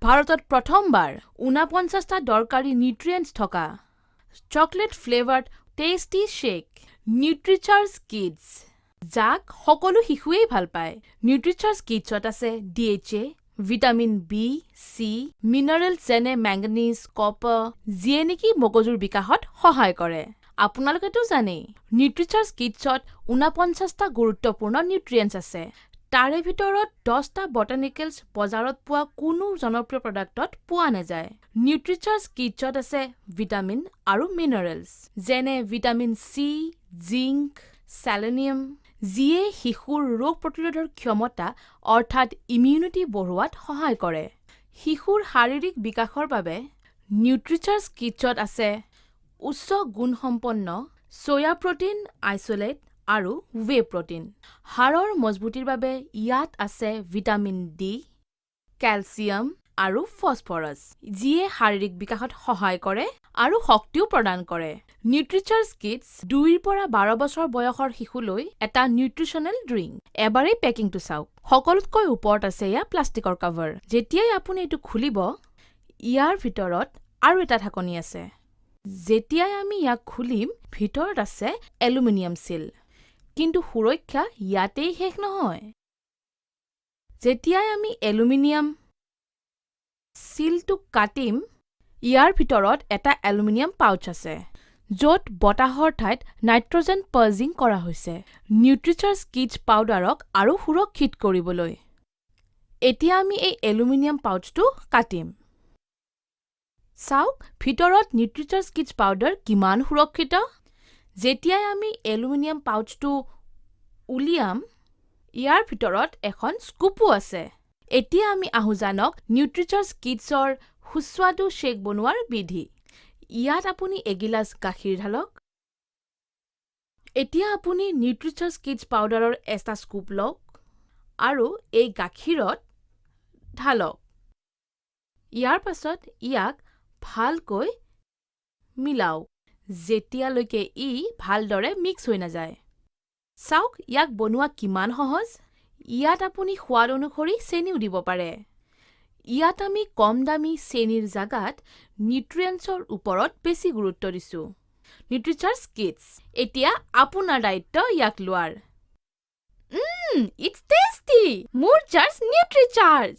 ভাৰতত প্ৰথমবাৰ 49টা দৰকাৰী নিউট্ৰিয়েণ্টছ থকা chocolate flavoured tasty shake Nutricharge Kids, যাক সকলো শিশুৱেই ভাল পায়। নিউট্ৰিচাৰ্জ কিডছত আছে DHA, vitamin B, C, minerals, যেনে মেংগানিজ, কপাৰ, যিয়ে নেকি মগজুৰ বিকাশত সহায় কৰে। আপোনালোকেতো জানেই, নিউট্ৰিচাৰ্জ কিডছত 49টা গুৰুত্বপূৰ্ণ নিউট্ৰিয়েণ্টছ আছে। তাৰে ভিতৰত 10টা বটানিকেলছ বজাৰত পোৱা কোনো জনপ্ৰিয় প্ৰডাক্টত পোৱা নাযায়। নিউট্ৰিচাৰ্জ কিডছত আছে ভিটামিন আৰু মিনাৰেলছ, যেনে ভিটামিন চি, জিংক, চেলেনিয়াম, যিয়ে শিশুৰ ৰোগ প্ৰতিৰোধৰ ক্ষমতা অৰ্থাৎ ইমিউনিটি বঢ়োৱাত সহায় কৰে। শিশুৰ শাৰীৰিক বিকাশৰ বাবে নিউট্ৰিচাৰ্জ কিডছত আছে উচ্চ গুণসম্পন্ন ছয়া প্ৰটিন আইচলেট আৰু ৱে প্ৰটিন। হাড়ৰ মজবুতিৰ বাবে ইয়াত আছে ভিটামিন ডি, কেলছিয়াম আৰু ফছফৰাছ, যিয়ে শাৰীৰিক বিকাশত সহায় কৰে আৰু শক্তিও প্ৰদান কৰে। নিউট্ৰিচাৰ্জ কিডছ 2ৰ পৰা 12 বছৰ বয়সৰ শিশুলৈ এটা নিউট্ৰিচনেল ড্ৰিংক। এবাৰেই পেকিংটো চাওক। সকলোতকৈ ওপৰত আছে এয়া প্লাষ্টিকৰ কভাৰ। যেতিয়াই আপুনি এইটো খুলিব, ইয়াৰ ভিতৰত আৰু এটা ঢাকনি আছে। যেতিয়াই আমি ইয়াক খুলিম, ভিতৰত আছে এলুমিনিয়াম চিল। কিন্তু সুৰক্ষা ইয়াতেই শেষ নহয়। যেতিয়াই আমি এলুমিনিয়াম চিলটো কাটিম, ইয়াৰ ভিতৰত এটা এলুমিনিয়াম পাউচ আছে, য'ত বতাহৰ ঠাইত নাইট্ৰজেন পাৰ্জিং কৰা হৈছে, নিউট্ৰিচাৰ্জ কিডছ পাউডাৰক আৰু সুৰক্ষিত কৰিবলৈ। এতিয়া আমি এই এলুমিনিয়াম পাউচটো কাটিম। চাওক, ভিতৰত নিউট্ৰিচাৰ্জ কিডছ পাউডাৰ কিমান সুৰক্ষিত। যেতিয়াই আমি এলুমিনিয়াম পাউচটো উলিয়াম, ইয়াৰ ভিতৰত এখন স্কুপো আছে। এতিয়া আমি আহোঁ জানক নিউট্ৰিচাৰ্জ কিডছৰ সুস্বাদু শ্বেক বনোৱাৰ বিধি। ইয়াত আপুনি এগিলাচ গাখীৰ ঢালক। এতিয়া আপুনি নিউট্ৰিচাৰ্জ কিডছ পাউডাৰৰ এটা স্কুপ লওক আৰু এই গাখীৰত ঢালক। ইয়াৰ পাছত ইয়াক ভালকৈ মিলাওক, যেতিয়ালৈকে ই ভালদৰে মিক্স হৈ নাযায়। চাওক, ইয়াক বনোৱা কিমান সহজ। ইয়াত আপুনি সোৱাদ অনুসৰি চেনিও দিব পাৰে। ইয়াত আমি কম দামী চেনিৰ জাগাত নিউট্ৰিয়েণ্টছৰ ওপৰত বেছি গুৰুত্ব দিছোঁ। নিউট্ৰিচাৰ্জ কিডছ, এতিয়া আপোনাৰ দায়িত্ব ইয়াক লোৱাৰ। It's tasty! মোৰ চাৰ্জ নিউট্ৰিচাৰ্জ।